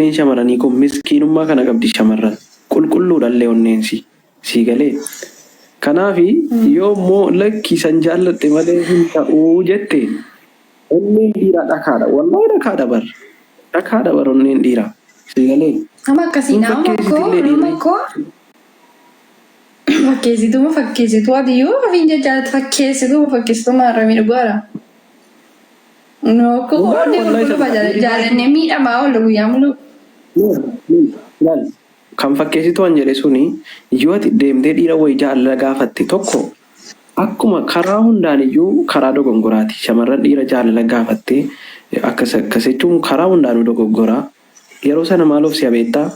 Onneen shamarranii kun miskiinummaa kana qabdi shamarran. Qulqulluudhallee onneensi. Sii galee? Kanaafi yoo immoo lakki isan jaalladhe malee hin ta'uu jette onneen dhiiraa dhakaadha. Wallaahi dhakaadha bar. Dhakaadha bar onneen dhiiraa. Sii galee? Nama akkasii Hin nama koo fakkeessitillee nama dhiirri. koo fakkeessituma fakkeessituu ati yoo ofiin jajjaatu fakkeessituma fakkeessituma har'a dhugaadha. No akka Dhugaadha onnee wallaahi qulqulluu sana dhiirri baay'ee jaalannee miidhamaa oolla guyyaa muluu. Laal, kan fakkeessitu an jedhe suni yoo ati deemtee dhiira wayii jaalala gaafatte tokko akkuma karaa hundaan iyyuu karaa dogongoraati. Shamarran dhiira jaalala gaafatte akkas akkas jechuun karaa hundaanuu dogoggoraa. Yeroo sana maal of si'a beektaa?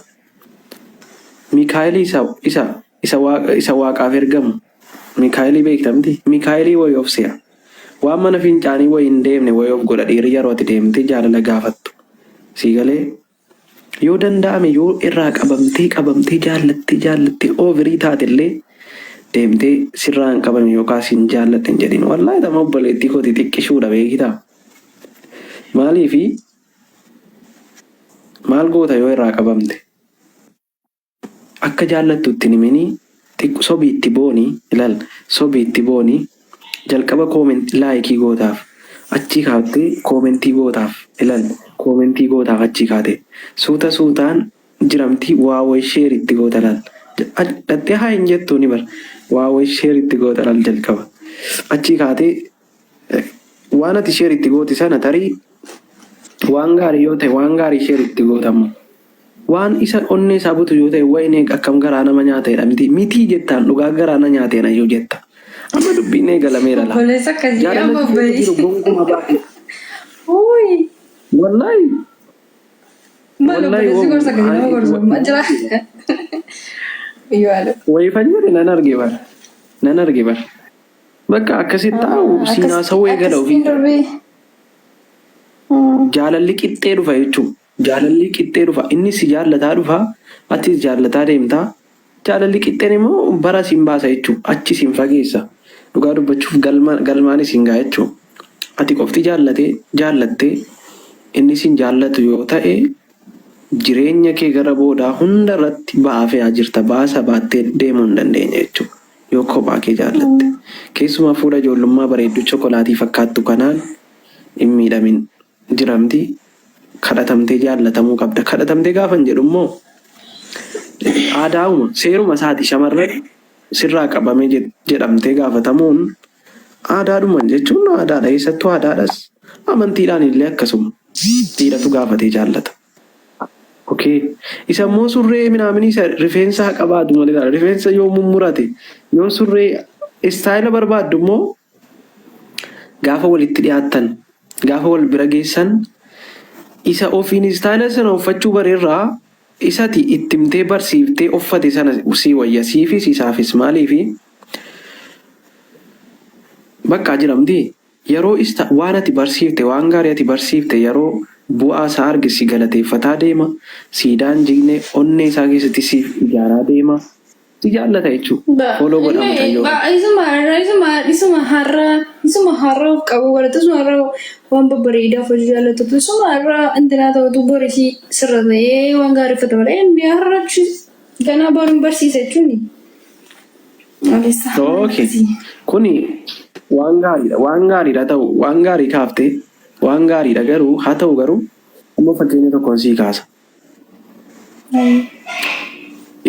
Mikaa'elii isa isa isa waaqa isa waaqaaf ergamu Mikaa'elii beekta miti? Mikaa'elii wayii of si'a. Waan mana fincaanii wayii hin deemne wayii of godha dhiirri yeroo ati deemtee jaalala gaafattu. Sii galee? Yoo danda'ame yoo irraa qabamtee qabamtee jaallattee jaallattee oovirii taate illee deemtee sirraa hin qabame yookaan sin jaalladhe hin jedhin. Wallaahi tama obboleettii kooti xiqqishuudha beekitaa. Maaliifi maal goota yoo irraa qabamte? Akka jaallattu itti hin himinii xiqqo sobi itti booni ilal sobi itti booni jalqaba comment like gootaaf achii kaaftee koomentii gootaaf ilal koomentii gootaaf achii kaate suuta suutaan jiramti waa way share itti goota laal dhattee haa hin jettuuni bar waa way share itti goota laal jalqaba achii kaatee waan ati share itti goote sana tarii waan gaarii yoo ta'e waan gaarii share itti goota ammoo Waan isa onnee isaa butu yoo ta'e wayinee akkam garaa nama nyaata jedha miti mitii jettaan dhugaa garaa na nyaateera iyyuu jetta. Amma dubbiin eegalameera laa. Obboleessa akkasii Jaalala amma si keessa jiru obboleessa. gonkumaa baatee. Uuyi. Wallaahi Maal wallaahi obboleessi gorsa akkasii nama gorsu ma jira. Iyyuu haala. wayifan jedhe nan arge bar nan arge bar. Bakka akkasitti taa'u siin haasawuu eegala ofii. Akkasiin darbee. Jaalalli qixxee dhufa jechuun. Jaalalli qixxee dhufa. Innis si jaallataa dhufa, atis jaallataa deemta. Jaalalli qixxeen immoo bara sin baasa jechuudha. Achi sin fageessa. Dhugaa dubbachuuf galma, galmaan isin ga'a jechuudha. Ati qofti jaallatee, jaallattee inni sin jaallatu yoo ta'e jireenya kee gara boodaa hunda irratti ba'aa fe'aa jirta. Ba'aa isa baattee deemuu hin dandeenye jechuudha. Yoo kophaa kee jaallatte. Keessumaa fuula ijoollummaa bareedduu chokolaatii fakkaattu kanaan hin miidhamin. Jiramti kadhatamtee jaallatamuu qabda. Kadhatamtee gaafan jedhu immoo aadaa'uma seeruma isaati shamarran sirraa qabame jedhamtee gaafatamuun aadaadhuma jechuun aadaadha. Eessattuu aadaadhas amantiidhaan illee akkasuma dhiiratu gaafatee jaallata. Okay. Isa immoo surree minaaminii isa rifeensa haa qabaatu malee rifeensa yoo mummurate yoo surree istaayila barbaaddu immoo Gaafa walitti dhiyaattan, gaafa wal bira geessan isa ofiin istaayila sana uffachuu barerraa isati itti himtee barsiiftee uffate sana sii wayya siifis isaafis maaliifi bakka jira miti yeroo ista waan ati barsiifte waan gaarii ati barsiifte yeroo bu'aa isaa arge si galateeffataa deema siidaan jigne onnee isaa keessatti siif ijaaraa deema Si jaallata jechuu. Follow godhaa mucayyoo kana. Isuma har'a isuma isuma har'a isuma har'a of qabu godhatu isuma har'a waan babbareedaa hojii jaallatutu isuma har'a intinaa ta'utu borisii sirra ta'ee waan gaarii uffata malee inni har'a ganaa boruun barsiisa jechuun. Okay. Kuni waan gaariidha. Waan gaariidha ta'u waan gaarii kaaftee waan gaariidha garuu haa ta'u garuu amma fakkeenya tokkoon sii kaasa.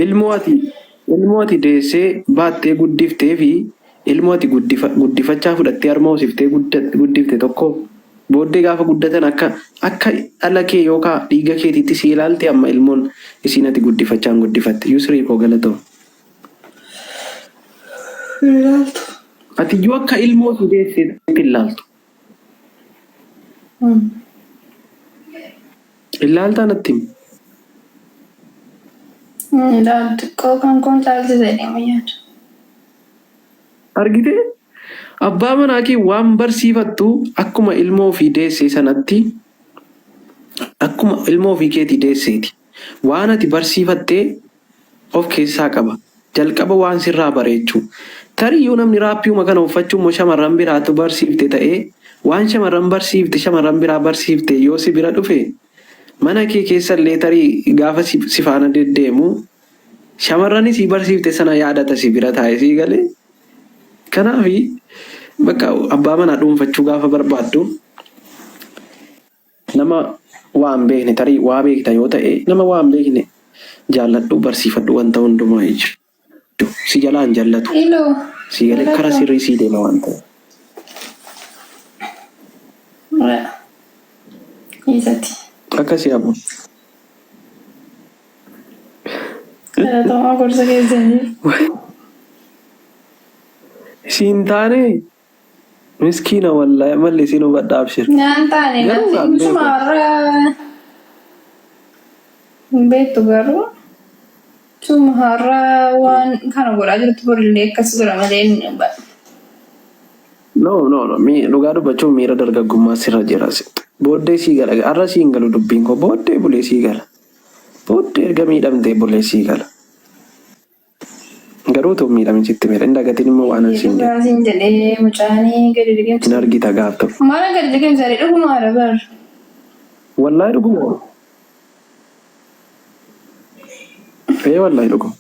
Ilmoo ati ilmoo ati deessee baattee guddiftee fi ilmoo ati guddifa, guddifachaa fudhattee harma hoosiftee guddifte tokko booddee gaafa guddatan akka akka dhala kee yookaa dhiiga keetiitti si ilaalti amma ilmoon isiin ati guddifachaan guddifatte. Yusrii koo galatoom. Ilaaltu. Ati iyyuu akka ilmoo si deesseetti ilaaltu. Ilaaltaa natti himi. Ilaaltu xiqqoo kan kun caalchisa jedhee yaada. Argitee? Abbaa manaa kee waan barsiifattu akkuma ilmoo ofii deessee sanatti akkuma ilmoo ofii keetii deesseeti. Waan ati barsiifattee of keessaa qaba. Jalqaba waan sirraa bareechuu. Tarii yoo namni raappiuma kana uffachuu immoo shamarran biraatu barsiifte ta'ee waan shamarran barsiifte shamarran biraa barsiifte yoo si bira dhufe Mana kee keessa illee tarii gaafa si faana deddeemu shamarrani si barsiifte sana yaadata si bira taa'e sii galee. Kanaaf bakka abbaa manaa dhuunfachuu gaafa barbaaddu nama waa hin beekne tarii waa beekta yoo ta'e nama waa hin beekne jaalladhu barsiifadhu wanta hundumaa jechuudha. Si jalaa hin jallatu. Ilo. Sii galee kara sirrii sii deema waan ta'eef. Isati. Akkasii abu. Galatoomaa gorsa keessaniif. Isiin taane miskiina wallaahi ammallee isiin hubadha abshir. Naan taane Garuu natti gaan isuma beeku. har'a hin beektu garuu isuma har'a waan kana godhaa jirtu borillee akkas godha malee hin hubadhu. No no no mi dhugaa dubbachuun miira dargaggummaa sirra jira. Booddee sii gala har'a sii hin galu dubbiin koo booddee bulee sii gala. Booddee erga miidhamtee bulee sii gala. Garuu utuu hin miidhamin sitti miidha. Hin dagatin immoo waan an siin jedhe. Dhugaa siin jedhee mucaanii gadi Hin liqimsa. argita gaaf tokko. Maala gadi liqimsanii dhugumaadha bar. Wallaahi dhuguma. Ee wallaahi dhuguma.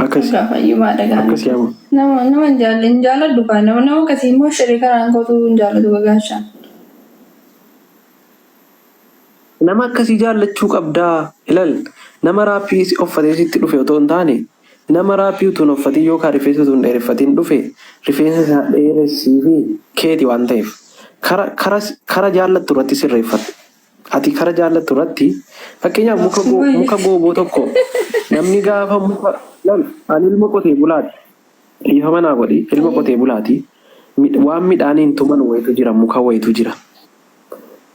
Akkasi. Dhugaa fayyumaadha gaana. Akkasi yaa Nama hin jaalle hin jaaladhu kaa nama akkasii immoo shiree karaan kootu hin jaallatu gagaashaan. Nama akkasii jaallachuu qabdaa. Ilal nama raappii uffatee sitti dhufe otoo hin taane nama raappii utuu hin uffatin yookaan rifeensa utuu hin dheereffatin dhufe rifeensa isaa dheeressii fi keeti waan ta'eef kara kara kara jaallattu irratti sirreeffadhu. Ati kara jaallattu irratti fakkeenyaaf muka muka gooboo tokko namni gaafa muka lal ani ilma qotee bulaati. Dhiifama naa godhi ilma qotee bulaati. Waan midhaaniin tuman wayitu jira muka wayitu jira.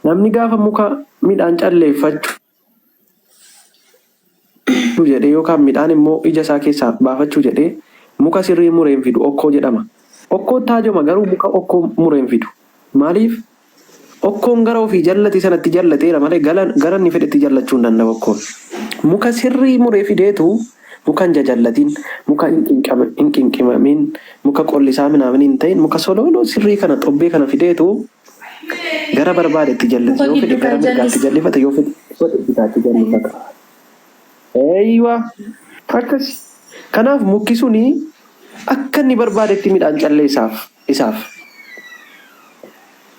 Namni gaafa muka midhaan calleeffachuu jedhee yookaan midhaan immoo ija isaa keessaa baafachuu jedhee muka sirrii muree hin fidu okkoo jedhama. Okkoon taajoma garuu muka okkoo muree hin fidu. Maaliif? Okkoon gara ofii jallate sanatti jallateera malee gara inni fedhetti jallachuu hin danda'u okkoon. Muka sirrii muree fideetu muka hin jajallatin, muka hin qinqimamin, muka qollisaa minaamin hin ta'in, muka solooloo sirrii kana xobbee kana fideetu gara barbaadetti jallisa. Muka Yoo fedhe giddu gara kan mirgaatti jallisa. jallifata, yoo fedhe bitaatti jallifata. Eeywa akkas. Kanaaf mukki suni akka inni barbaadetti midhaan callee isaaf isaaf.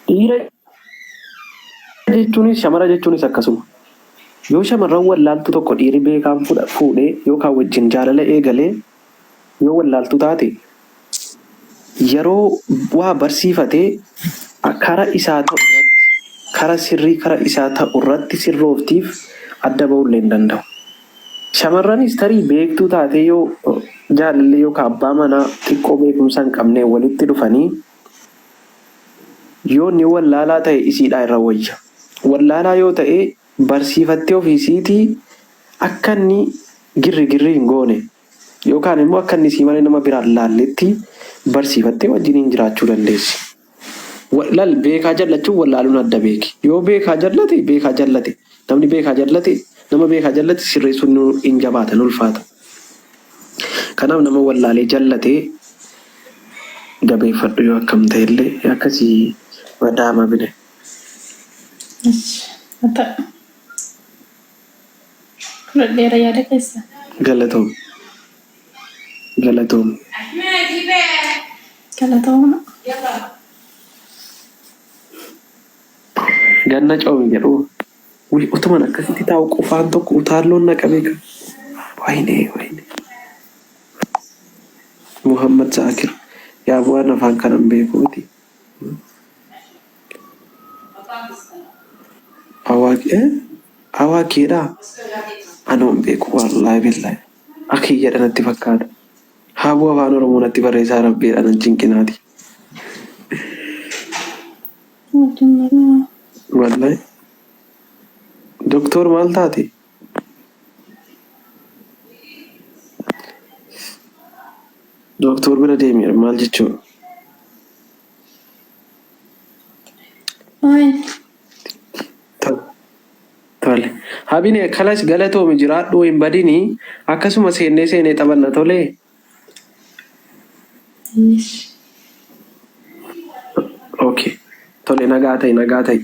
Dhiira jechuunis shamara jechuunis akkasuma. Yoo shamarran wallaaltu tokko dhiirri beekaan fuudhee yookaan wajjin jaalala eegalee yoo wallaaltuu taate yeroo waa barsiifatee kara isaa ta'u irratti kara sirrii kara isaa ta'u irratti sirrooftiif adda ba'uullee hin danda'u. Shamarranis tarii beektuu taatee yoo jaalallee yookaan abbaa manaa xiqqoo beekumsa hin qabne walitti dhufanii yoo inni wallaalaa ta'e isiidhaa irra wayya. Wallaalaa yoo ta'e barsiifattee ofii isiitii akka inni girri girri hin goone yookaan immoo akka inni isii malee nama biraan laalletti barsiifattee wajjiniin jiraachuu dandeessi. Lal beekaa jallachuun wallaaluun adda beeki. Yoo beekaa jallate beekaa jallate namni beekaa jallate nama beekaa jallate sirreessuun nu hin jabaata hin ulfaata. Kanaaf nama wallaalee jallate jabeeffadhu yoo akkam ta'ellee akkasii madaama bile. Haa ta'u. Fudhadheera yaada keessa. Galatoom. Galatoom. Galatooma. Ganna coomi jedhu. Wi utuman akkasitti taa'u qufaan tokko utaalloon na qabee kan. Wayinee wayinee. Muhammad Zaakir. Yaa bu'aan afaan kanan beeku miti. Awaaqee awaaqiidha. Anoo hin beeku wallaahi billaahi. Akiyyaadha natti fakkaata. Haabuu afaan Oromoo natti barreessaa rabbiidha nan cinqinaati. Wallaahi. Doktor maal taate? Doktor bira deemi maal jechuudha? Maal? Tole. Habine kalas galatoomi jiraadhu hin badini akkasuma seennee seenee taphanna tolee. Innis. Okay. Tole, nagaa ta'i, nagaa ta'i.